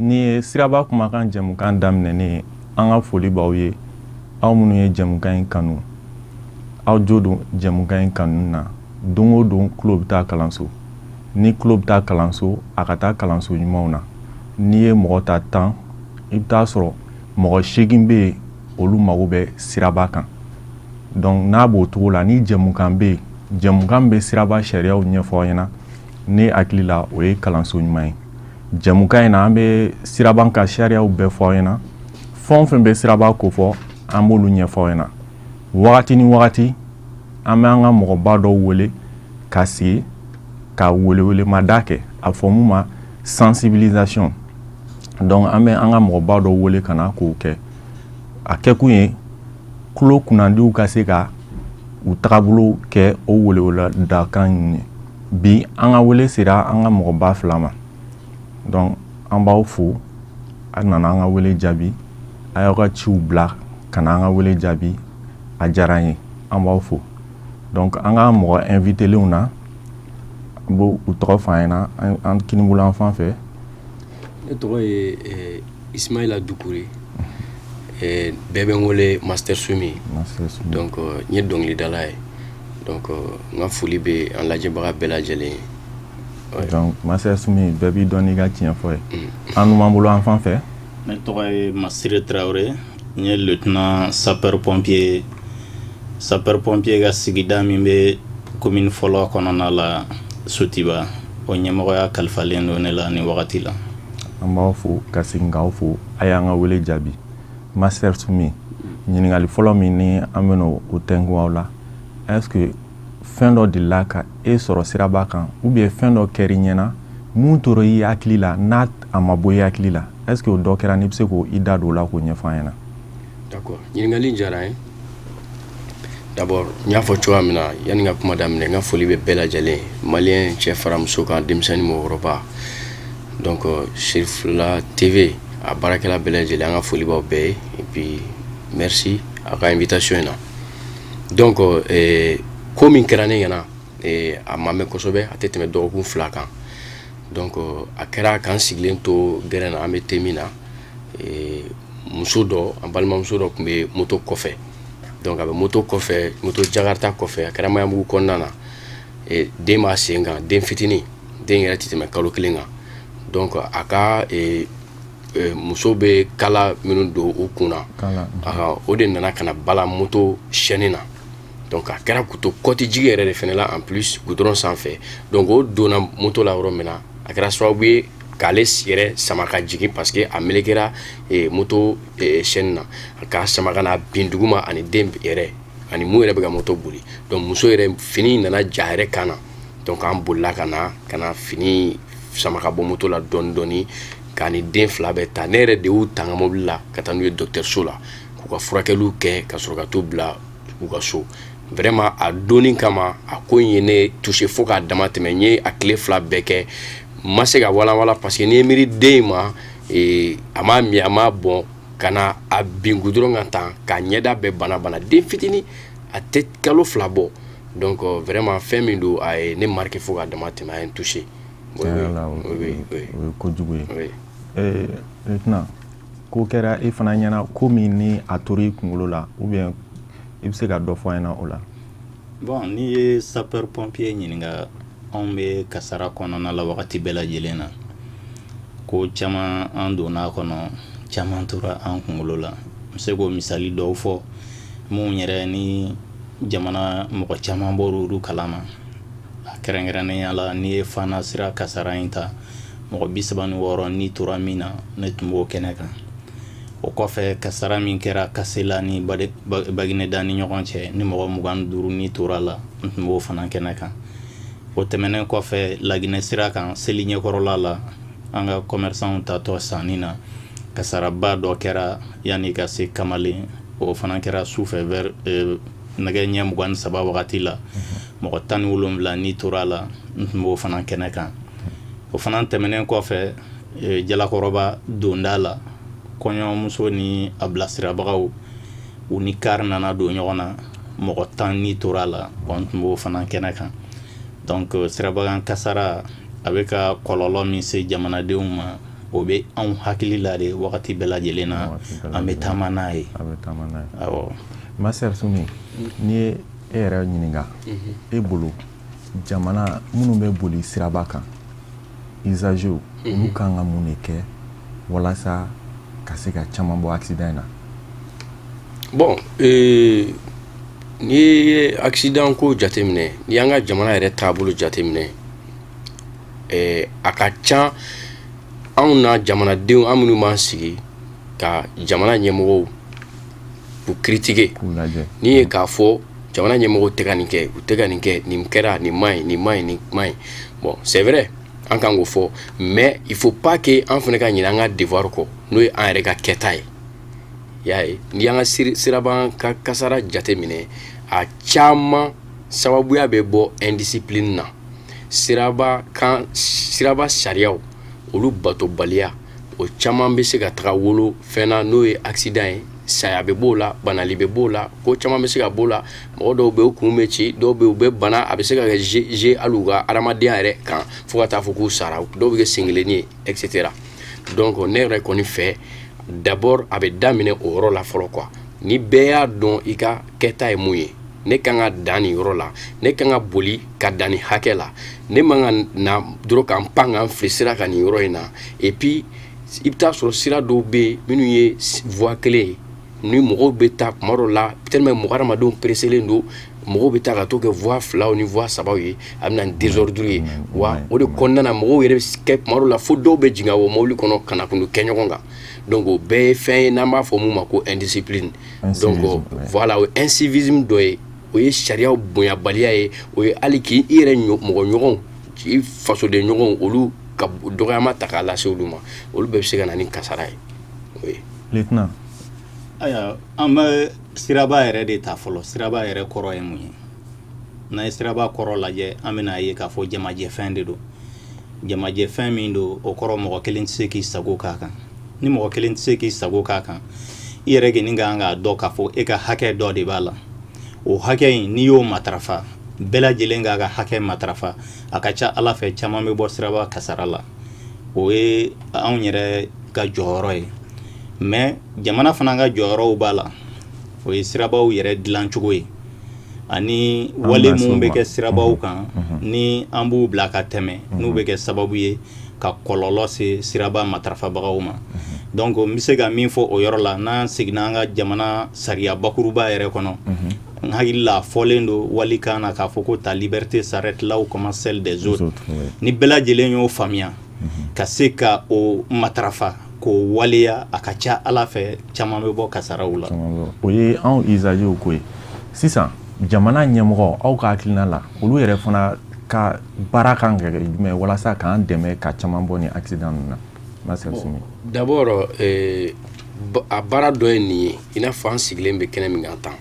Nin ye Siraba Kumakan jɛmukan daminɛnen ye. An ka foli b'aw ye, aw minnu ye jɛmukan in kanu. Aw jo don jɛmukan in kanu na. Don o don, tulo bɛ taa kalanso. Ni tulo bɛ taa kalanso, a ka taa kalanso ɲumanw na. N'i ye mɔgɔ ta 10, i bɛ taa sɔrɔ mɔgɔ 8 bɛ yen, olu mago bɛ siraba kan. Donc n'a b'o cogo la, ni jɛmukan bɛ yen, jɛmukan bɛ siraba sariyaw ɲɛfɔ aw ɲɛna, ne hakili la, o ye kalanso ɲuman ye. Jɛmukan in na, an bɛ siraba ka sariyaw bɛɛ fɔ aw ɲɛna. Fɛn o fɛn bɛ siraba ko fɔ, an b'olu ɲɛfɔ aw ɲɛna. Wagati ni wagati, an bɛ an ka mɔgɔba dɔw wele ka sigi ka welewelemada kɛ, a fɔ mun ma sensibilisation. Donc an bɛ an ka mɔgɔba dɔw wele ka na k'o kɛ. A kɛkun ye tulo kunnandiw ka se ka u tagabolo kɛ o weleweledakan ninnu ye. Bi, an ka wele sera an ka mɔgɔba fila ma. Donc an b'aw fo, a nana an ka wele jaabi, a y'aw ka ciw bila ka na an ka wele jaabi. A diyara an ye, an b'aw fo. Donc an ka mɔgɔ invitelenw na, an b'o u tɔgɔ fɔ an ɲɛna, an kinibolo an fan fɛ. Ne tɔgɔ ye Ismaila Dukure, bɛɛ bɛ n wele Master Sumi. Donc n ye dɔnkilidala ye. Donc n ka foli bɛ an lajɛbaga bɛɛ lajɛlen ye. Donc Master Sumi, bɛɛ b'i dɔn n'i ka tiɲɛ fɔ ye. An numan bolo an fan fɛ. Ne tɔgɔ ye Masire Tarawele, n ye lieutenant sapeur pompier, sapeur pompier ka sigida min bɛ commune fɔlɔ kɔnɔna la, Sotiba, o ɲɛmɔgɔya kalifalen don ne la nin wagati la. An b'aw fo ka segin k'aw fo, a y'an ka wele jaabi. Master Sumi, ɲininkali fɔlɔ min ni an bɛna o tɛnku aw la, est ce que fɛn dɔ delila ka e sɔrɔ siraba kan, ou bien fɛn dɔ kɛra i ɲɛna mun tora i hakili la, n'a a ma bɔ i hakili la? Est ce que o dɔ kɛra, n'i bɛ se k'o i da don o la k'o ɲɛfɔ an ɲɛna? D'accord, ɲininkali diyara n ye. D'abord, n y'a fɔ cogoya min na, yanni n ka kuma daminɛ, n ka foli bɛ bɛɛ lajɛlen, malien cɛ fara muso kan, denmisɛnnin, mɔgɔkɔrɔba. Donc Cherifla TV a baarakɛla bɛɛ lajɛlen, an ka foli b'aw bɛɛ ye. Et puis merci a ka invitation in na. Donc ko min kɛra ne ɲɛna, a ma mɛn kosɛbɛ, a tɛ tɛmɛ dɔgɔkun 2 kan. Donc a kɛra k'an sigilen to gɛrɛn na, an bɛ te min na, muso dɔ, an balimamuso dɔ tun bɛ moto kɔfɛ. Donc a bɛ moto kɔfɛ, moto Jakarta kɔfɛ. A kɛra Maɲanbugu kɔnɔna na. Den b'a sen kan, den fitinin, den yɛrɛ tɛ tɛmɛ kalo 1 kan. Donc a ka muso bɛ kala minnu don u kun na, o de nana ka na bala moto chaîne na. Donc a kɛra k'u to kɔti jigi yɛrɛ de fɛnɛ la, en plus goudron sanfɛ. Donc o donna moto la yɔrɔ min na, a kɛra sababu ye k'ale yɛrɛ sama ka jigin, parce que a melekera moto chaîne na, k'a sama ka na bin duguma, ani den yɛrɛ, ani mun yɛrɛ bɛ ka moto boli. Donc muso yɛrɛ, fini nana ja a yɛrɛ kan na. Donc an bolila ka na fini sama ka bɔ moto la dɔɔni dɔɔni, k'a ni den fila bɛɛ ta. Ne yɛrɛ de y'u ta n ka mobili la ka taa n'u ye dɔgɔtɔrɔso la, k'u ka furakɛliw kɛ, ka sɔrɔ ka t'u bila u ka so. Vraiment, a donni kama, a ko in ye ne touché fo k'a dama tɛmɛ. N ye a tile 2 bɛɛ kɛ, n ma se ka walanwalan, parce que n'i ye miiri den in ma, a m'a min, a m'a bɔn, ka na a bin goudron kan tan, k'a ɲɛda bɛɛ bana bana, den fitinin, a tɛ kalo 2 bɔ. Donc vraiment, fɛn min don, a ye ne marqué fo k'a dama tɛmɛ, a ye n touché. Oui, oui, o ye kojugu ye. Lieutenant, ko kɛra e fana ɲɛna, ko min ni a tora i kunkolo la, ou bien i bɛ se ka dɔ fɔ an ɲɛna o la? Bon, n'i ye sapeur pompier ɲininka, anw bɛ kasara kɔnɔna la wagati bɛɛ lajɛlen na. Ko caman an donna a kɔnɔ, caman tora an kunkolo la. N bɛ se k'o misali dɔw fɔ, mun yɛrɛ ni jamana mɔgɔ caman bɔra olu kalama. A kɛrɛnkɛrɛnnenya la, n'i ye Fana sira kasara in ta, mɔgɔ 36 n'i tora min na, ne tun b'o kɛnɛ kan. O kɔfɛ, kasara min kɛra Kasela ni Bagineda ni ɲɔgɔn cɛ, ni mɔgɔ 25 ni tora la, n tun b'o fana kɛnɛ kan. O tɛmɛnen kɔfɛ, Laginɛ sira kan, seli ɲɛkɔrɔla la, an ka commerçant tatɔ sanni na, kasaraba dɔ kɛra yanni ka se Kamalen. O fana kɛra su fɛ, vers nɛgɛ ɲɛ 23 wagati la, mɔgɔ 17 ni tora la, n tun b'o fana kɛnɛ kan. O fana tɛmɛnen kɔfɛ, Jalakɔrɔba donda la, kɔɲɔmuso ni a bilasirabagaw, u ni car nana don ɲɔgɔn na, mɔgɔ 10 ni tora la, n tun b'o fana kɛnɛ kan. Donc sirabakan kasara, a bɛ ka kɔlɔlɔ min se jamanadenw ma, O bɛ anw hakili la de wagati bɛɛ lajɛlen na, an bɛ taama n'a ye. A bɛ taama n'a ye. Awɔ. Master Sumi, n'i ye e yɛrɛ ɲininka, e bolo, jamana minnu bɛ boli siraba kan, usagers, olu kan ka mun de kɛ walasa ka se ka caman bɔ accident in na? Bon, n'i ye accident ko jateminɛ, n'i y'an ka jamana yɛrɛ taabolo jateminɛ, a ka ca anw na jamanadenw, an minnu b'an sigi ka jamana ɲɛmɔgɔw k'u critiquer, k'u lajɛ, n'i ye k'a fɔ jamana ɲɛmɔgɔw tɛ ka nin kɛ, u tɛ ka nin kɛ, nin kɛra, nin man ɲi, nin man ɲi, nin man ɲi. Bon, c'est vrai, an kan k'o fɔ, mais il faut pas que an fana ka ɲinɛ an ka devoir kɔ, n'o ye an yɛrɛ ka kɛta ye. I y'a ye, n'i y'an ka siraban ka kasara jateminɛ, a caman sababuya bɛ bɔ indiscipline na, siraba kan, siraba sariyaw, olu batobaliya. O caman bɛ se ka taga wolo fɛn na, n'o ye accident ye. Saya bɛ b'o la, banali bɛ b'o la, ko caman bɛ se ka b'o la. Mɔgɔ dɔw bɛ yen, u kun bɛ ci, dɔw bɛ yen, u bɛ bana, a bɛ se ka kɛ je hali u ka adamadenya yɛrɛ kan, fo ka taa fɔ k'u sara. Dɔw bɛ kɛ senkelenni ye, et cetera. Donc ne yɛrɛ kɔni fɛ, d'abord a bɛ daminɛ o yɔrɔ la fɔlɔ quoi. Ni bɛɛ y'a dɔn i ka kɛta ye mun ye, ne kan ka dan nin yɔrɔ la, ne kan ka boli ka dan nin hakɛ la, ne man ka na dɔrɔn k'an pan k'an fili sira kan nin yɔrɔ in na. Et puis i bɛ taa sɔrɔ sira dɔw bɛ yen minnu ye voie kelen ye, ni mɔgɔw bɛ taa kuma dɔw la, tellement mɔgɔ hadamadenw pressélen don, mɔgɔw bɛ taa ka t'o kɛ voie filaw ni voie sabaw ye, a bɛ na ni désordre ye. Wa o de kɔnɔna na, mɔgɔw yɛrɛ bɛ kɛ kuma dɔw la fo dɔw bɛ jigin ka bɔ mobili kɔnɔ ka na k'u kɛ ɲɔgɔn kan. Donc o bɛɛ ye fɛn ye n'an b'a fɔ mun ma ko indiscipline. Donc voilà, o ye incivisme dɔ ye, o ye sariyaw bonyabaliya ye, o ye hali k'i yɛrɛ mɔgɔ ɲɔgɔnw, i fasoden ɲɔgɔnw, olu ka dɔgɔyama ta k'a lase olu ma, olu bɛɛ bɛ se ka na ni kasara ye o ye. Lieutenant. Ayiwa, an bɛ siraba yɛrɛ de ta fɔlɔ. Siraba yɛrɛ kɔrɔ ye mun ye? N'an ye siraba kɔrɔ lajɛ, an bɛna ye k'a fɔ jamajɛfɛn de don. Jamajɛfɛn min don, o kɔrɔ mɔgɔ kelen tɛ se k'i sago k'a kan. Ni mɔgɔ kelen tɛ se k'i sago k'a kan, i yɛrɛ kɔni kan k'a dɔn k'a fɔ e ka hakɛ dɔ de b'a la. O hakɛ in, n'i y'o matarafa, bɛɛ lajɛlen k'a ka hakɛ matarafa, a ka ca Ala fɛ, caman bɛ bɔ siraba kasara la. O ye anw yɛrɛ ka jɔyɔrɔ ye. Mais jamana fana ka jɔyɔrɔw b'a la, o ye sirabaw yɛrɛ dilancogo ye ani wale minnu bɛ kɛ sirabaw kan, ni an b'u bila ka tɛmɛ, n'u bɛ kɛ sababu ye ka kɔlɔlɔ se siraba matarafabagaw ma. Donc n bɛ se ka min fɔ o yɔrɔ la, n'an seginna an ka jamana sariya bakuruba yɛrɛ kɔnɔ, n hakili la a fɔlen don walikan na k'a fɔ ko ta liberté s'arrête là où commence celle des autres. Ni bɛɛ lajɛlen y'o faamuya ka se ka o matarafa k'o waleya, a ka ca Ala fɛ, caman bɛ bɔ kasaraw la. O ye anw usagers ko ye. Sisan jamana ɲɛmɔgɔ, aw ka hakilina la, olu yɛrɛ fana ka baara kan ka kɛ jumɛn walasa k'an dɛmɛ ka caman bɔ nin accident ninnu na? Master Sumi. D'abord, a baara dɔ ye nin ye, i n'a fɔ an sigilen bɛ kɛnɛ min kan tan,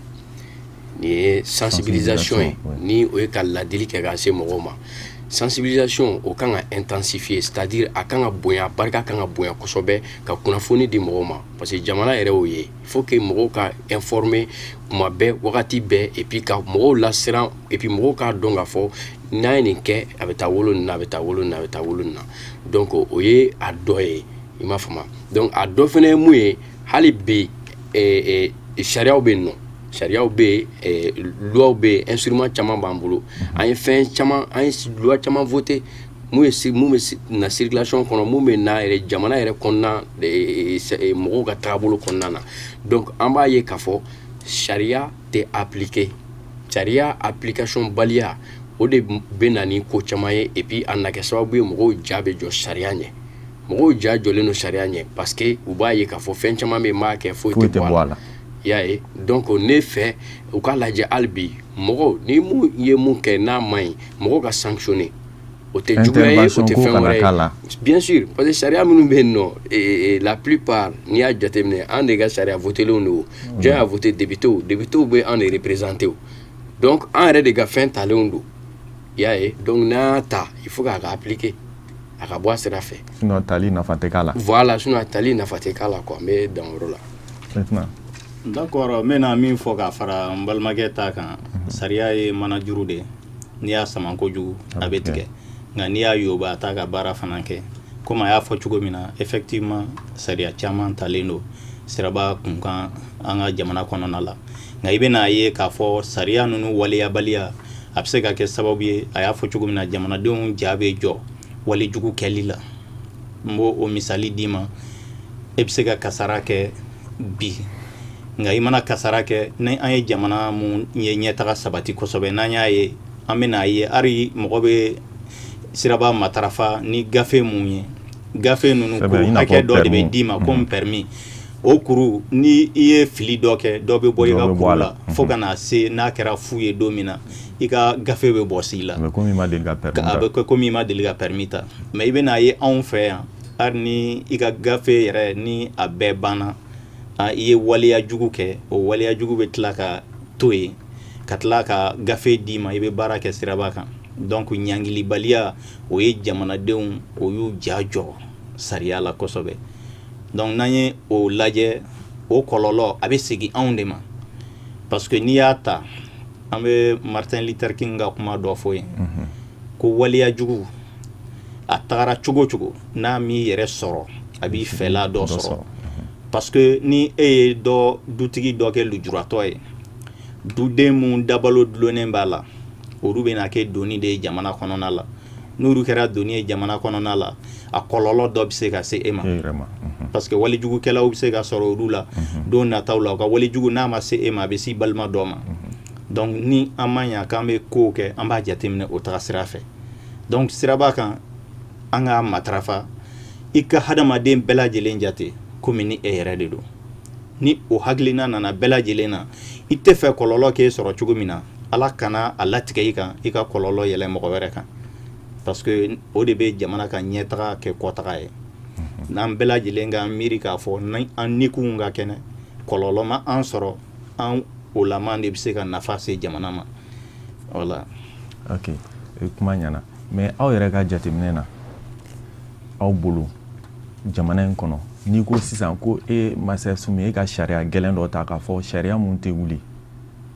nin ye sensibilisation ye, ni o ye ka ladili kɛ ka se mɔgɔw ma. Sensibilisation, o kan ka intensifier, c'est-à-dire a kan ka bonya, barika kan ka bonya kosɛbɛ, ka kunnafoni di mɔgɔw ma, parce que jamana yɛrɛ y'o ye. Il faut que mɔgɔw ka informer kuma bɛɛ, wagati bɛɛ, et puis ka mɔgɔw lasiran, et puis mɔgɔw k'a dɔn k'a fɔ n'an ye nin kɛ, a bɛ taa wolo nin na, a bɛ taa wolo nin na, a bɛ taa wolo nin na. Donc o ye a dɔ ye, i m'a faamu? Donc a dɔ fana ye mun ye? Hali bi sariyaw bɛ yen nɔ, sariyaw bɛ yen, loi bɛ yen, instrument caman b'an bolo. An ye fɛn caman, an ye loi caman voté mun ye, mun bɛ na circulation kɔnɔ, mun bɛ na yɛrɛ jamana yɛrɛ kɔnɔna, mɔgɔw ka taabolo kɔnɔna na. Donc an b'a ye k'a fɔ sariya tɛ appliquer, sariya application baliya, o de bɛ na ni ko caman ye. Et puis a na kɛ sababu ye, mɔgɔw ja bɛ jɔ sariya ɲɛ. Mɔgɔw ja jɔlen don sariya ɲɛ parce que u b'a ye k'a fɔ fɛn caman bɛ yen, n b'a kɛ, foyi tɛ bɔ a la. I y'a ye? Donc ne fɛ, u k'a lajɛ hali bi, mɔgɔw ni mun ye mun kɛ n'a man ɲi, mɔgɔw ka sanctionner. O tɛ juguya ye, o tɛ fɛn wɛrɛ ye, bien sûr, parce que sariya minnu bɛ yen nɔ, la plupart, n'i y'a jateminɛ, an de ka sariya votélenw don. Jɔn y'a voté? Députés. Députés bɛ an de représenter o. Donc an yɛrɛ de ka fɛn talenw don, i y'a ye? Donc n'an y'a ta, il faut k'a ka appliquer, a ka bɔ a sira fɛ. Sinon tali nafa tɛ k'a la. Voilà, sinon a tali nafa tɛ k'a la quoi. N bɛ dan o yɔrɔ la. Maintenant. D'accord, n bɛna min fɔ ka fara n balimakɛ ta kan, sariya ye manajuru de ye. N'i y'a sama kojugu, a bɛ tigɛ, nka n'i y'a yoba, a t'a ka baara fana kɛ. Kɔmi Komi a y'a fɔ cogo min na, effectivement, sariya caman talen don siraba kunkan an ka jamana kɔnɔna la, nka i bɛna a ye k'a fɔ sariya ninnu waleyabaliya, a bɛ se ka kɛ sababu ye, a y'a fɔ cogo min na, jamanadenw ja bɛ jɔ walejugu kɛli la. N b'o o misali d'i ma. E bɛ se ka kasara kɛ bi, nka i mana kasara kɛ, ni an ye jamana mun ye ɲɛtaga sabati kosɛbɛ, n'an y'a ye, an bɛna a ye hali mɔgɔ bɛ siraba matarafa ni gafe mun ye, gafe ninnu ko hakɛ dɔ de bɛ d'i ma comme permis. O kuru, ni i ye fili dɔ kɛ, dɔ bɛ bɔ i ka kuru la, fo ka na se n'a kɛra fu ye don min na, i ka gafe bɛ bɔ i la. A bɛ kɛ komi i ma deli ka permis ta. Mais i bɛna ye anw fɛ yan, hali ni i ka gafe yɛrɛ ni a bɛɛ banna, i ye waleya jugu kɛ, o waleya jugu bɛ tila ka to yen, ka tila ka gafe d'i ma, i bɛ baara kɛ siraba kan. Donc ɲangilibaliya, o ye jamanadenw, o y'u ja jɔ sariya la kosɛbɛ. Donc n'an ye o lajɛ, o kɔlɔlɔ a bɛ segin anw de ma, parce que n'i y'a ta, an bɛ Martin Luther King ka kuma dɔ fɔ yen ko waleya jugu, a tagara cogo cogo, n'a m'i yɛrɛ sɔrɔ, a b'i fɛla dɔ sɔrɔ. Parce que ni e ye dɔ dutigi dɔ kɛ lujuratɔ ye, duden mun dabalo dulonnen b'a la, olu bɛna kɛ doni de ye jamana kɔnɔna la. N'olu kɛra doni ye jamana kɔnɔna la, a kɔlɔlɔ dɔ bɛ se ka se e ma, parce que walijugukɛlaw bɛ se ka sɔrɔ olu la don nataw la. U ka walejugu, n'a ma se e ma, a bɛ se balima dɔ ma. Donc ni an ma ɲa k'an bɛ kow kɛ, an b'a jateminɛ o taga sira fɛ. Donc siraba kan, an ka matarafa, i ka hadamaden bɛɛ lajɛlen jate komi ni e yɛrɛ de don. Ni o hakilina nana bɛɛ lajɛlen na, i tɛ fɛ kɔlɔlɔ k'e sɔrɔ cogo min na, Ala kana a latigɛ i kan, i ka kɔlɔlɔ yɛlɛ mɔgɔ wɛrɛ kan, parce que o de bɛ jamana ka ɲɛtaga kɛ kɔtaga ye. N'an bɛɛ lajɛlen ka miiri k'a fɔ ni an nikun ka kɛnɛ, kɔlɔlɔ ma an sɔrɔ, an o laman de bɛ se ka nafa se jamana ma. Voilà. Ok, kuma ɲɛna. Mais aw yɛrɛ ka jateminɛ na, aw bolo, jamana in kɔnɔ, n'i ko sisan ko e Masa Sumi, e ka sariya gɛlɛn dɔ ta k'a fɔ sariya mun tɛ wuli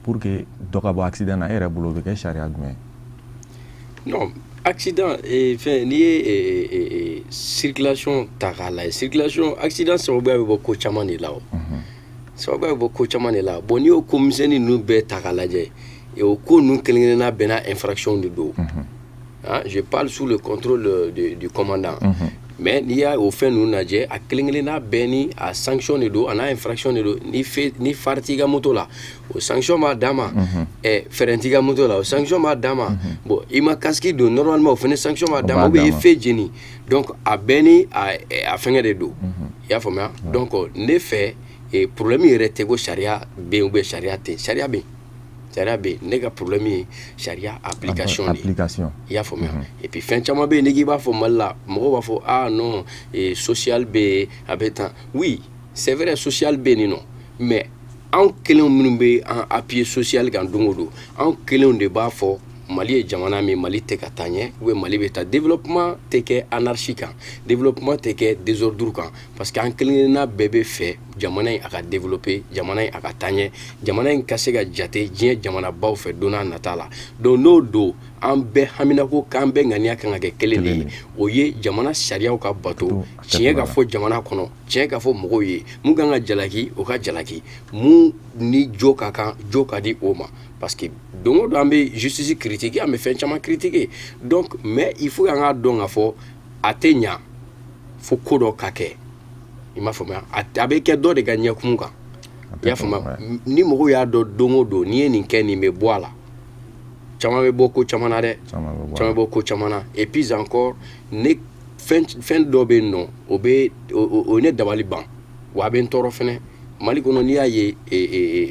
pour que dɔ ka bɔ accident na, e yɛrɛ bolo, o bɛ kɛ sariya jumɛn ye? Non, accident, fɛn, n'i ye circulation ta k'a lajɛ, circulation accident sababuya bɛ bɔ ko caman de la. O sababuya bɛ bɔ ko caman de la. Bon, n'i y'o ko misɛnnin ninnu bɛɛ ta k'a lajɛ, o ko ninnu kelen kelenna bɛɛ n'a infraction de don. Hein, je parle sous le contrôle du commandant. Mais n'i y'a o fɛn ninnu lajɛ, a kelen kelenna bɛɛ ni a sanction de don, a n'a infraction de don. Ni fe ni phare t'i ka moto la, o sanction b'a d'a ma. Frein t'i ka moto la, o sanction b'a d'a ma. Bon, i ma casque don normalement, o fɛnɛ sanction b'a d'a ma, ou bien i ye feu jeni. Donc a bɛɛ ni a fɛngɛ de don. I y'a faamuya? Donc ne fɛ, problème yɛrɛ tɛ ko sariya bɛ yen ou bien sariya tɛ yen. Sariya bɛ yen, sariya bɛ yen. Ne ka problème ye sariya application de ye. Application. I y'a faamuya? Et puis fɛn caman bɛ yen, n'i k'i b'a fɔ Mali la, mɔgɔw b'a fɔ: ah non, social bɛ yen, a bɛ tan. Oui, c'est vrai, social bɛ yen nɔ, mais anw kelenw minnu bɛ an appuyer social kan don o don, anw kelenw de b'a fɔ Mali ye jamana min, Mali tɛ ka taa ɲɛ, ou bien Mali bɛ taa. Développement tɛ kɛ anarchie kan, développement tɛ kɛ désordre kan, parce que an kelen kelenna bɛɛ bɛ fɛ jamana in a ka développer, jamana in a ka taa ɲɛ, jamana in ka se ka jate diɲɛ jamanabaw fɛ don n'a nata la. Donc n'o don, an bɛɛ haminako k'an bɛɛ ŋaniya kan ka kɛ kelen de ye, o ye jamana sariyaw ka bato, tiɲɛ ka fɔ jamana kɔnɔ, tiɲɛ ka fɔ mɔgɔw ye, mun kan ka jalaki, o ka jalaki, mun ni jo ka kan, jo ka di o ma. Parce que don o don, an bɛ justice critiquer, an bɛ fɛn caman critiquer. Donc mais il faut an k'a dɔn k'a fɔ a tɛ ɲa fo ko dɔ ka kɛ. I m'a faamuya? A bɛ kɛ dɔ de ka ɲɛkumu kan. I y'a faamuya? Ni mɔgɔw y'a dɔn don o don, n'i ye nin kɛ, nin bɛ bɔ a la, caman bɛ bɔ ko caman na dɛ, caman bɛ bɔ ko caman na. Et puis encore, ne fɛn dɔ bɛ yen nɔ, o bɛ o ye ne dabali ban, wa a bɛ n tɔɔrɔ fɛnɛ. Mali kɔnɔ, n'i y'a ye,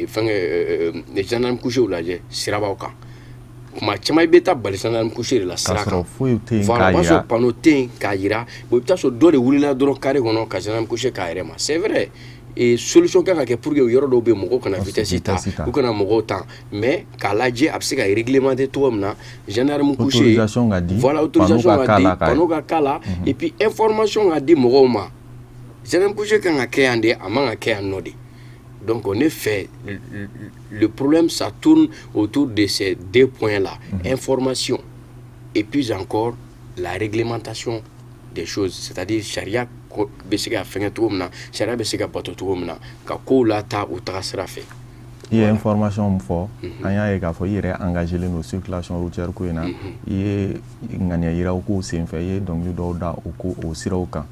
fɛnkɛ, gendarme couché lajɛ sirabaw kan, kuma caman i bɛ taa bali gendarme couché de la sira kan. Foyi tɛ yen. Voilà, o b'a sɔrɔ panneau tɛ yen k'a yira. Bon, i bɛ taa sɔrɔ dɔ de wulila dɔrɔn carré kɔnɔ ka gendarme couché k'a yɛrɛ ma. C'est vrai, et solution kan ka kɛ pour que yɔrɔ dɔw bɛ yen, mɔgɔw kana vitesse ta, u kana mɔgɔw ta, mais k'a lajɛ a bɛ se ka réglementer cogo min na, gendarme couché. Autorisation ka di. Voilà, autorisation ka di, panneau ka k'a la, et puis information ka di mɔgɔw ma: gendarme couché kan ka kɛ yan de, a man ka kɛ yan nɔ de. Donc ne fɛ, le problème, ça tourne autour de ces deux points là, information et puis encore la réglementation. des choses, c'est-à-dire sariya bɛ se ka fɛngɛ cogo min na, sariya bɛ se ka bato cogo min na, ka kow lataa u taga sira fɛ. I ye information min fɔ, an y'a ye k'a fɔ i yɛrɛ engagé len don circulation routière ko in na. I ye ŋaniya yira kow senfɛ, i ye dɔnkili dɔw da o ko o siraw kan.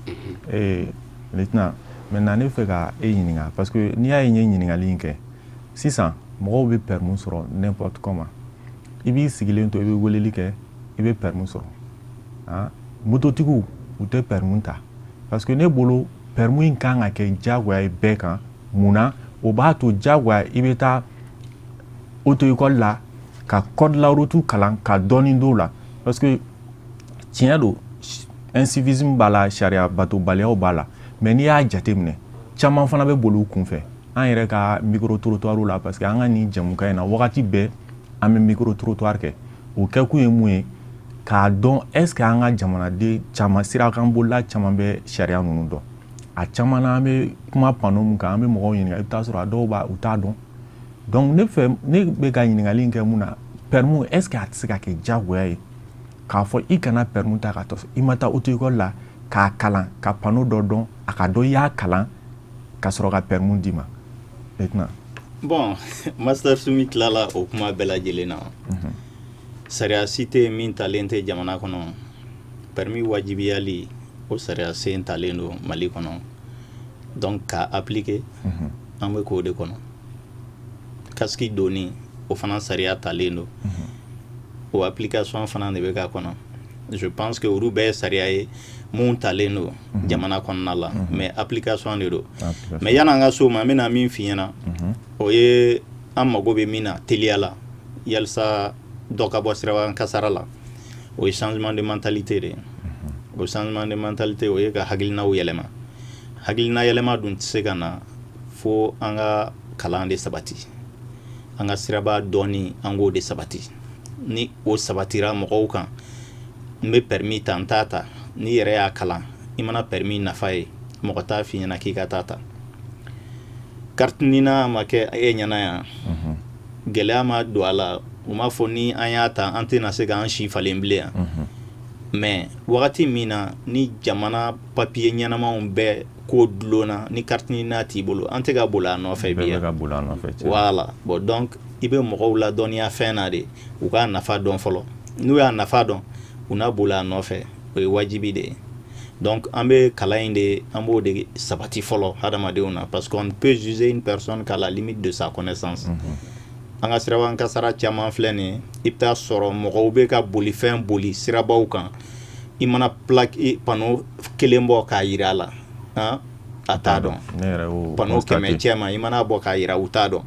Ee lieutenant, maintenant ne bɛ fɛ ka e ɲininka, parce que n'i y'a ye n ye ɲininkali in kɛ sisan, mɔgɔw bɛ permis sɔrɔ n'importe comment. I b'i sigilen to, i bɛ weleli kɛ, i bɛ permis sɔrɔ. Ah, mototigiw, u tɛ permis ta, parce que ne bolo permis in kan ka kɛ diyagoya ye bɛɛ kan. Mun na? O b'a to diyagoya i bɛ taa auto école la ka code la route kalan ka dɔɔni d'o la, parce que tiɲɛ don, incivisme b'a la, sariya batobaliyaw b'a la. Mais n'i y'a jateminɛ, caman fana bɛ boli u kunfɛ an yɛrɛ ka micro trottoir la, parce que an ka nin jɛmukan in na, wagati bɛɛ an bɛ micro trottoir kɛ. O kɛkun ye mun ye? K'a dɔn est ce que an ka jamanaden caman, sirakan bolila caman bɛ sariya ninnu dɔn. A caman na, an bɛ kuma panneau mun kan, an bɛ mɔgɔw ɲininka, i bɛ taa sɔrɔ a dɔw b'a u t'a dɔn. Donc ne fɛ, ne bɛ ka ɲininkali in kɛ mun na? Permis, est ce que a tɛ se ka kɛ diyagoya ye k'a fɔ i kana permis ta ka i ma taa auto école la k'a kalan, ka panneau dɔ dɔn, a ka dɔn i y'a kalan ka sɔrɔ ka permis d'i ma, lieutenant? Bon, Master Sumi tilala o kuma bɛɛ lajɛlen na. Sariya si tɛ yen min talen tɛ jamana kɔnɔ. Permis wajibiyali, o sariya sen talen don Mali kɔnɔ. Donc k'a appliquer, an bɛ k'o de kɔnɔ. Casque donni, o fana sariya talen don, o application fana de bɛ k'a kɔnɔ. Je pense que olu bɛɛ ye sariya ye mun talen don jamana kɔnɔna la, mais application de don. Mais yan'an ka s'o ma, n bɛna min f'i ɲɛna, o ye an mago bɛ min na teliya la yalisa dɔ ka bɔ sirabakan kasara la, o ye changement de mentalité de ye. O changement de mentalité, o ye ka hakilinaw yɛlɛma. Hakilina yɛlɛma dun tɛ se ka na fo an ka kalan de sabati, an ka siraba dɔɔni, an k'o de sabati. Ni o sabatira mɔgɔw kan, n bɛ permis ta, n t'a ta, n'i yɛrɛ y'a kalan, i mana permis nafa ye, mɔgɔ t'a f'i ɲɛna k'i ka taa ta. Carte NINA ma kɛ e ɲɛna yan, gɛlɛya ma don a la. U m'a fɔ ni an y'a ta, an tɛna se k'an si falen bilen yan. Mais wagati min na ni jamana papiye ɲɛnamaw bɛɛ ko dulonna, ni carte NINA t'i bolo, an tɛ ka boli a nɔfɛ bi. Voilà. Bon, donc i bɛ mɔgɔw ladɔnniya fɛn na de, u k'a nafa dɔn fɔlɔ. N'u y'a nafa dɔn, u n'a boli a nɔfɛ, o ye wajibi de ye. Donc an bɛ kalan in de, an b'o de sabati fɔlɔ hadamadenw na, parce qu'on peut juger une personne qu'à la limite de sa connaissance. An ka sirabakan kasara caman filɛ nin ye, i bɛ taa sɔrɔ mɔgɔw bɛ ka bolifɛn boli sirabaw kan, i mana plaque, panneau kelen bɔ k'a yira a la, a t'a dɔn. Panneau 100 cɛ ma, i mana bɔ k'a yira, u t'a dɔn.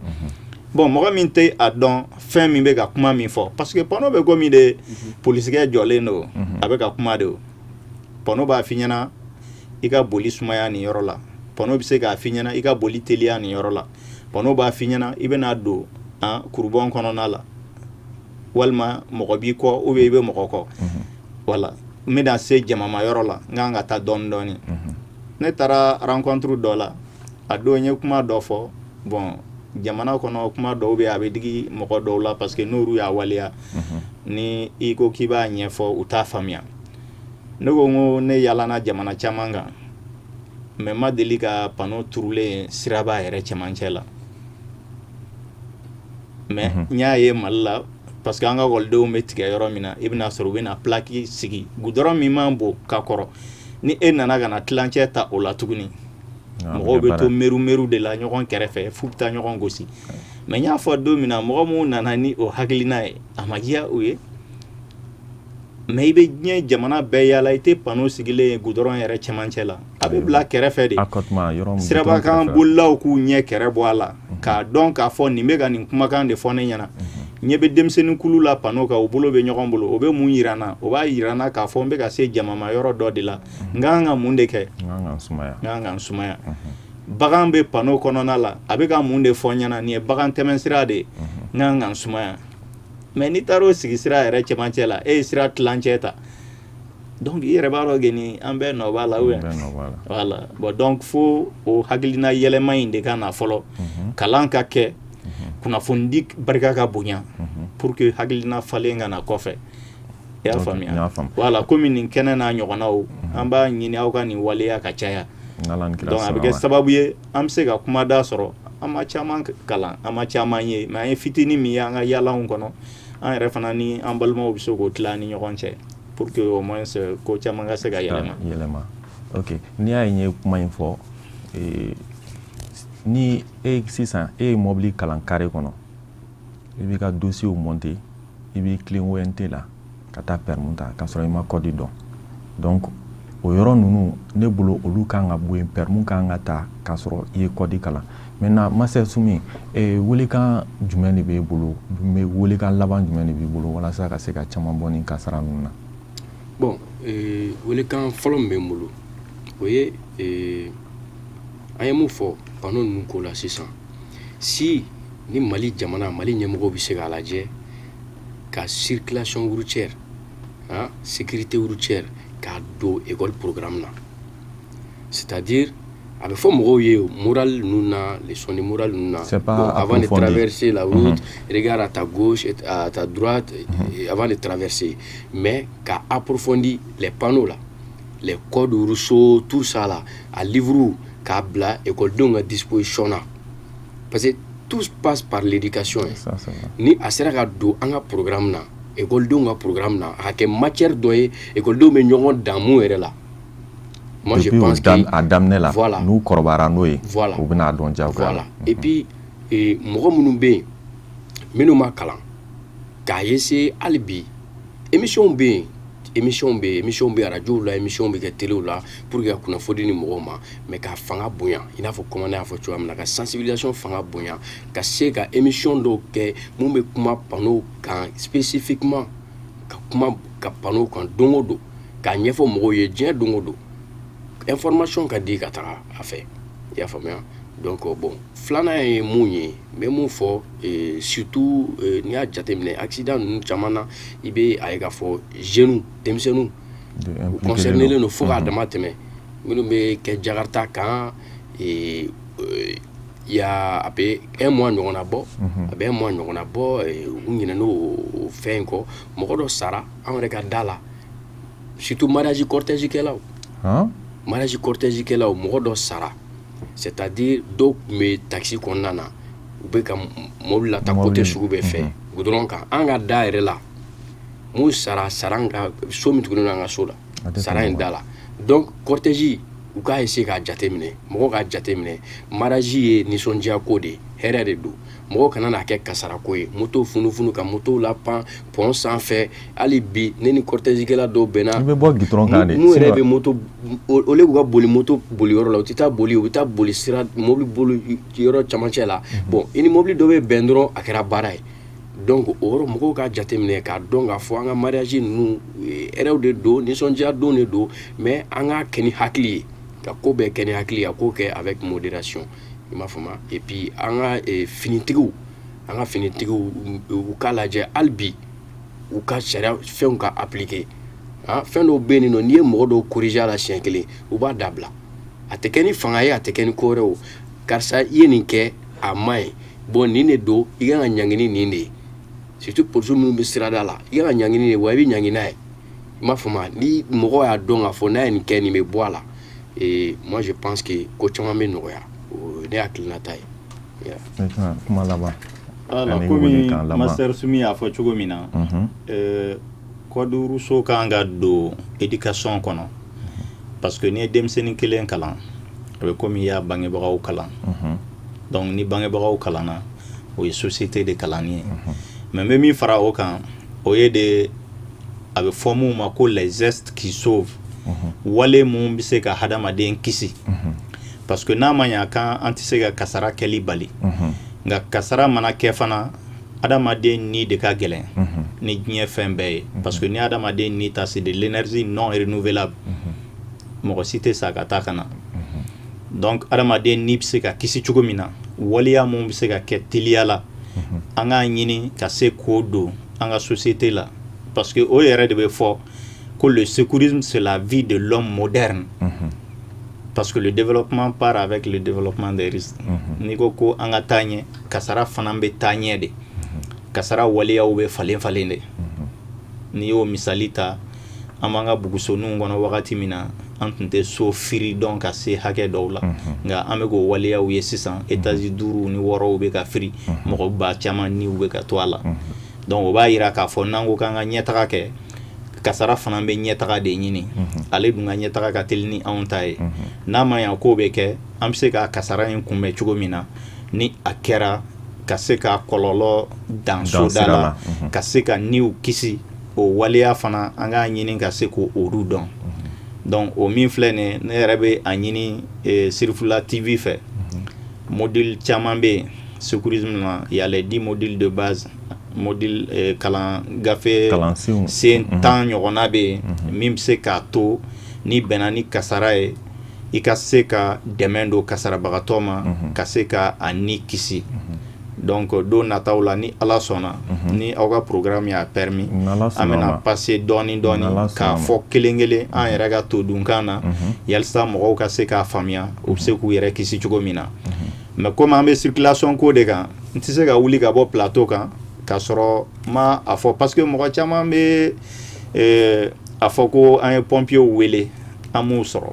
Bon, mɔgɔ min tɛ a dɔn fɛn min bɛ ka kuma min fɔ, parce que panneau bɛ komi de polisikɛ jɔlen don, a bɛ ka kuma de. O panneau b'a f'i ɲɛna i ka boli sumaya nin yɔrɔ la, panneau bɛ se k'a f'i ɲɛna i ka boli teliya nin yɔrɔ la, panneau b'a f'i ɲɛna i bɛna don kurubɔn kɔnɔna la, walima mɔgɔ b'i kɔ ou bien i bɛ mɔgɔ kɔ. Wala n bɛna se jamama yɔrɔ la, n kan ka taa dɔɔni dɔɔni. Ne taara rencontre dɔ la, a don n ye kuma dɔ fɔ. Bon, jamana kɔnɔ, kuma dɔw bɛ, a bɛ digi mɔgɔ dɔw la, parce que n'olu y'a waleya, ni i ko k'i b'a ɲɛfɔ, u t'a faamuya. Ne ko n ko ne yaalana jamana caman kan, mais n ma deli ka panneau turulen siraba yɛrɛ cɛmancɛ la. Mais n y'a ye Mali la, parce que an ka ekɔlidenw bɛ tigɛ yɔrɔ min na, i bɛna sɔrɔ u bɛna plaque sigi goudron min man bon ka kɔrɔ. Ni e nana ka na tilancɛ ta o la tuguni, mɔgɔw bɛ to meru meru de la ɲɔgɔn kɛrɛfɛ f'u bɛ taa ɲɔgɔn gosi. Mais n y'a fɔ don min na, mɔgɔ minnu nana ni o hakilina ye, a ma diya u ye. Mais i bɛ diɲɛ jamana bɛɛ yaala, i tɛ panneau sigilen ye goudron yɛrɛ cɛmancɛ la. A bɛ bila kɛrɛfɛ de, sirabakan bolilaw k'u ɲɛ kɛrɛ bɔ a la k'a dɔn k'a fɔ nin bɛ ka nin kumakan de fɔ ne ɲɛna. Ɲɛ bɛ denmisɛnnin kulu la panneau kan, u bolo bɛ ɲɔgɔn bolo, o bɛ mun yira n na? O b'a yira n na k'a fɔ n bɛ ka se jamama yɔrɔ dɔ de la, n ka kan ka mun de kɛ? N kan ka n sumaya. Bagan bɛ panneau kɔnɔna la, a bɛ ka mun de fɔ n ɲɛna? Nin ye bagan tɛmɛsira de ye, n ka kan ka n sumaya. Mais n'i taara o sigi sira yɛrɛ cɛmancɛ la, e ye sira tilancɛ ta, donc i yɛrɛ b'a dɔn que ni an bɛɛ nɔ b'a la ou bien. Voilà. Bon, donc fo o hakilina yɛlɛma in de ka na fɔlɔ, kalan ka kɛ, kunnafonidi barika ka bonya, pour que hakilina falen ka na kɔfɛ. I y'a faamuya? Voilà, komi nin kɛnɛ n'a ɲɔgɔnnaw. An b'a ɲini aw ka nin waleya ka caya. Donc a bɛ kɛ sababu ye an bɛ se ka kumada sɔrɔ. An ma caman kalan, an ma caman ye, mais an ye fitinin min ye an ka yaalaw kɔnɔ, an yɛrɛ fana ni an balimaw bɛ se k'o tila ni ɲɔgɔn cɛ pour que au moins ko caman ka se ka yɛlɛma. Yɛlɛma, ok. N'i y'a ye n ye kuma in fɔ, ni e sisan e ye mobili kalan carré kɔnɔ, i b'i ka dossier monter, i b'i tilen ONT la ka taa permis ta k'a sɔrɔ i ma code dɔn. Donc o yɔrɔ ninnu, ne bolo, olu kan ka bɔ yen. Permis kan ka ta k'a sɔrɔ i ye code kalan. Maintenant, Master Sumi, welekan jumɛn de b'e bolo, welekan laban jumɛn de b'i bolo walasa ka se ka caman bɔ nin kasara ninnu na? Bon, welekan fɔlɔ min bɛ n bolo, o ye an ye mun fɔ panneau ninnu ko la sisan, si ni Mali jamana, Mali ɲɛmɔgɔw bɛ se k'a lajɛ ka circulation routière, hein, sécurité routière k'a don école programme na, c'est-à-dire a bɛ fɔ mɔgɔw ye morale ninnu na, leçon de morale ninnu na. C'est pas bon, avant de approfondi. traverser la route, regarde à ta gauche et à ta droite avant de traverser, mais k'a approfondi les panneaux là, les codes Rousseau, tout ça là, a livre k'a bila écoledenw ka disposition na, parce que tout passe par l'éducation, hein. Ça, c'est vrai. Ni a sera ka don an ka programme na, ekɔlidenw ka programme na, a ka kɛ matière dɔ ye, ekɔlidenw bɛ ɲɔgɔn dan mun yɛrɛ la. Moi, je Depuis pense o dam que a daminɛ la, voilà, n'u kɔrɔbayara n'o ye, voilà, u bɛna dɔn diyagoya. Voilà. Et puis mɔgɔ minnu bɛ yen, minnu ma kalan, k'a essayer hali bi, émission bɛ yen, émission bɛ yen, émission bɛ arajow la, émission bɛ kɛ téléw la pour que ka kunnafoni di mɔgɔw ma, mais k'a fanga bonya, i n'a fɔ commandant y'a fɔ cogoya min na, ka sensibilisation fanga bonya, ka se ka émission dɔw kɛ mun bɛ kuma panneau kan spécifiquement, ka kuma ka panneau kan don o don, k'a ɲɛfɔ mɔgɔw ye diɲɛ don o don, information ka di ka taga a fɛ, i y'a faamuya. Donc bon, filanan ye mun ye, n bɛ mun fɔ, surtout n'i y'a jateminɛ accident ninnu caman na, i bɛ a ye k'a fɔ jeunes, denmisɛnninw u concerné don fo k'a dama tɛmɛ, minnu bɛ kɛ Jakarta kan. Ya a bɛ un mois ɲɔgɔnna bɔ, a bɛ un mois ɲɔgɔnna bɔ, u ɲinɛn'o o fɛn in kɔ, mɔgɔ dɔ sara an yɛrɛ ka da la, surtout mariage cortège kɛlaw, mariage cortège kɛlaw, mɔgɔ dɔ sara, c'est-à-dire dɔw tun bɛ taxi kɔnɔna na, u bɛ ka mobili lataa côté sugu bɛɛ fɛ goudron kan, an ka da yɛrɛ la, mun sara, sara an ka so min tugulen don an ka so la, sara in da la. Donc cortège, u k'a essayer k'a jateminɛ, mɔgɔw k'a jateminɛ, mariage ye nisɔndiya ko de ye, hɛrɛ de don, mɔgɔw kana n'a kɛ kasara ko ye, moto funufunu ka moto la pan pont sanfɛ. Hali bi ne ni cortège kɛla dɔw bɛnna. I bɛ bɔ goudron kan de. Mun yɛrɛ bɛ moto, au lieu k'u ka boli moto boli yɔrɔ la, u tɛ taa boli, u bɛ taa boli sira mobili boli yɔrɔ camancɛ la. Bon, i ni mobili dɔ bɛ bɛn dɔrɔn, a kɛra baara ye. Donc o yɔrɔ, mɔgɔw k'a jateminɛ k'a dɔn k'a fɔ an ka mariage ninnu, hɛrɛw de don, nisɔndiya don de don, mais an k'a kɛ ni hakili ye, ka ko bɛɛ kɛ ni hakili ye, ka ko kɛ avec modération, i m'a faamu. Et puis an ka finitigiw, an ka finitigiw, u k'a lajɛ hali bi u ka sariya fɛnw ka appliquer. Ah, fɛn dɔw bɛ yen nɔ, n'i ye mɔgɔ dɔw corriger a la siɲɛ kelen, u b'a dabila. A tɛ kɛ ni fanga ye, a tɛ kɛ ni ko wɛrɛ o. Karisa, i ye nin kɛ, a ma ɲi. Bon, nin de don, i kan ka ɲangi ni nin de ye. Surtout polisiw minnu bɛ sirada la, i kan ka ɲangi ni de ye, wa i bɛ ɲangi n'a ye, i m'a faamu. Ni mɔgɔ y'a dɔn k'a fɔ n'a ye nin kɛ, nin bɛ bɔ a la, et moi je pense que ko caman bɛ nɔgɔya. O ye ne hakilinata ye. Kuma laban. Voilà, komi Master Sumi y'a fɔ cogo min na, code Rousseau kan ka don éducation kɔnɔ, parce que n'i ye denmisɛnnin kelen kalan, a bɛ komi i y'a bangebagaw kalan. Donc ni bangebagaw kalanna, o ye société de kalanni ye. Mais n bɛ min fara o kan, o ye de a bɛ fɔ mun ma ko les gestes qui sauvent, wale mun bɛ se ka hadamaden kisi, parce que n'a ma ɲa kan an tɛ se ka kasara kɛli bali, nka kasara mana kɛ fana, adamaden ni de ka gɛlɛn ni diɲɛ fɛn bɛɛ ye, parce que ni adamaden ni ta, c'est de l'énergie non renouvelable, mɔgɔ si tɛ sa ka taa ka na. Donc adamaden ni bɛ se ka kisi cogo min na, waleya mun bɛ se ka kɛ teliya la, an k'a ɲini ka se k'o don an ka société la, parce que o yɛrɛ de bɛ fɔ ko le secourisme, c'est la vie de l'homme moderne, parce que le développement part avec le développement des risques. N'i ko ko an ka taa ɲɛ, kasara fana bɛ taa ɲɛ de, kasara waleyaw bɛ falen falen de. N'i y'o misali ta, an b'an ka bugusoninw kɔnɔ wagati min na. An tun tɛ so firi dɔn ka se hakɛ dɔw la, nka an bɛ k'o waleyaw ye sisan. Étage 5 ni 6 bɛ ka firi, mɔgɔ ba caman niw bɛ ka to a la. Donc o b'a jira k'a fɔ n'an ko k'an ka ɲɛtaga kɛ, kasara fana bɛ ɲɛtaga de ɲini. Ale dun ka ɲɛtaga ka teli ni anw ta ye. N'a ma ɲa k'o bɛ kɛ, an bɛ se ka kasara in kunbɛn cogo min na, ni a kɛra, ka se ka kɔlɔlɔ dan soda la, ka se ka niw kisi, o waleya fana, an k'a ɲini ka se k'o olu dɔn. Donc o min filɛ nin, ne yɛrɛ bɛ a ɲini Sirifula TV fɛ. Module caman bɛ yen secourisme na, il y a les 10 modules de base, module kalan gafe sen 10 ɲɔgɔnna bɛ yen min bɛ se k'a to ni bɛnna ni kasara ye, i ka se ka dɛmɛ don kasarabagatɔ ma, ka se ka a ni kisi. Donc don nataw la, ni Ala sɔnna, ni aw ka programme y'a permis, an bɛna passer dɔɔni dɔɔni k'a fɔ kelen kelen an yɛrɛ ka todunkan na, yalisa mɔgɔw ka se k'a faamuya, u bɛ se k'u yɛrɛ kisi cogo min na. Mais komi an bɛ circulation ko de kan, n tɛ se ka wuli ka bɔ plateau kan k'a sɔrɔ ma a fɔ, parce que mɔgɔ caman bɛ a fɔ ko an ye pompiers wele, an m'u sɔrɔ.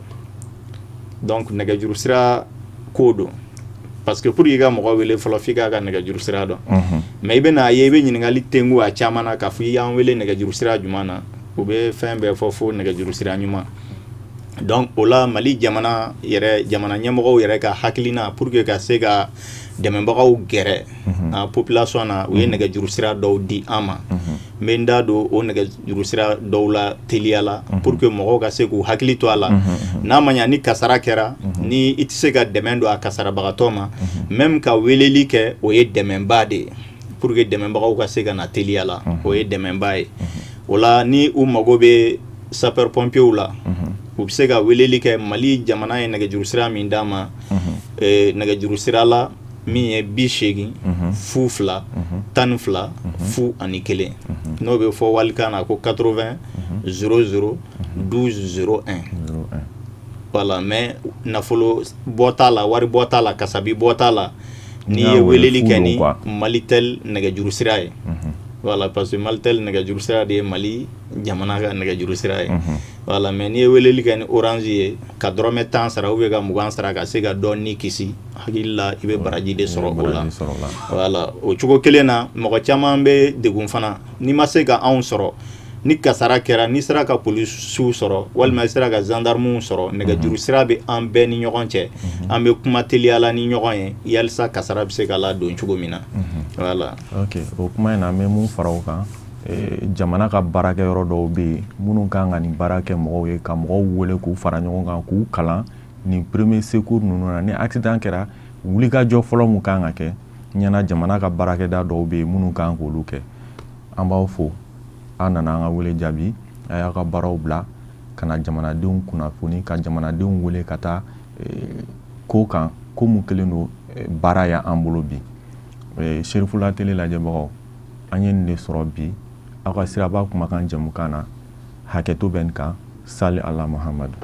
Donc nɛgɛjuru sira ko don, parce que pour i ka mɔgɔ wele fɔlɔ, f'i k'a ka nɛgɛjuru sira dɔn. Mais i bɛna ye, i bɛ ɲininkali tengu a caman na k'a fɔ i y'an wele nɛgɛjuru sira jumɛn na, u bɛ fɛn bɛɛ fɔ fo nɛgɛjuru sira ɲuman. Donc o la, Mali jamana yɛrɛ, jamana ɲɛmɔgɔw yɛrɛ ka hakilina pour que ka se ka dɛmɛbagaw gɛrɛ a population na, u ye nɛgɛjuru sira dɔw di an ma. N bɛ n da don o nɛgɛjuru sira dɔw la teliya la pour que mɔgɔw ka se k'u hakili to a la. N'a ma ɲa ni kasara kɛra, ni i tɛ se ka dɛmɛ don a kasarabagatɔ ma, même ka weleli kɛ, o ye dɛmɛba de ye pour que dɛmɛbagaw ka se ka na teliya la, o ye dɛmɛba ye. O la, ni u mago bɛ sapeur pompiers la, u bɛ se ka weleli kɛ. Mali jamana ye nɛgɛjuru sira min d'an ma, nɛgɛjuru sira la min ye 80 02 12 01, n'o bɛ fɔ walikan na ko 80 00 12 01. Voilà. Mais nafolo bɔ t'a la, wari bɔ t'a la, kasabi bɔ t'a la n'i ye weleli kɛ ni Malitel nɛgɛjuru sira ye. Voilà, parce que Malitel nɛgɛjuru sira de ye Mali jamana ka nɛgɛjuru sira ye. Voilà. Mais n'i ye weleli kɛ ni Orange ye, ka dɔrɔmɛ 10 sara ou bien ka 20 sara, ka se ka dɔ ni kisi, hakili la i bɛ baraji de sɔrɔ o la. Voilà. O cogo kelen na, mɔgɔ caman bɛ degun fana n'i ma se ka anw sɔrɔ. Ni kasara kɛra, n'i sera ka polisiw sɔrɔ walima i sera ka gendarmew sɔrɔ, nɛgɛjuru sira bɛ an bɛɛ ni ɲɔgɔn cɛ, an bɛ kuma teliyala ni ɲɔgɔn ye yalisa kasara bɛ se ka ladon cogo min na. Voilà. Ok, o kuma in na, an bɛ mun fara o kan? Jamana ka baarakɛyɔrɔ dɔw bɛ yen minnu kan ka nin baara kɛ mɔgɔw ye, ka mɔgɔw wele k'u fara ɲɔgɔn kan, k'u kalan nin premier secours ninnu na. Ni accident kɛra, wulikajɔ fɔlɔ mun kan ka kɛ ɲɛna, jamana ka baarakɛda dɔw bɛ yen minnu kan k'olu kɛ. An b'aw fo, an nana an ka wele jaabi, a y'a ka baaraw bila ka na jamanadenw kunnafoni, ka jamanadenw wele ka taa ko kan, ko mun kɛlen don baara y'an bolo bi. Serifula Tele lajɛbagaw, an ye nin de sɔrɔ bi aw ka Siraba Kumakan jɛmukan na. Hakɛto bɛ nin kan. Sali ala Muhamadu.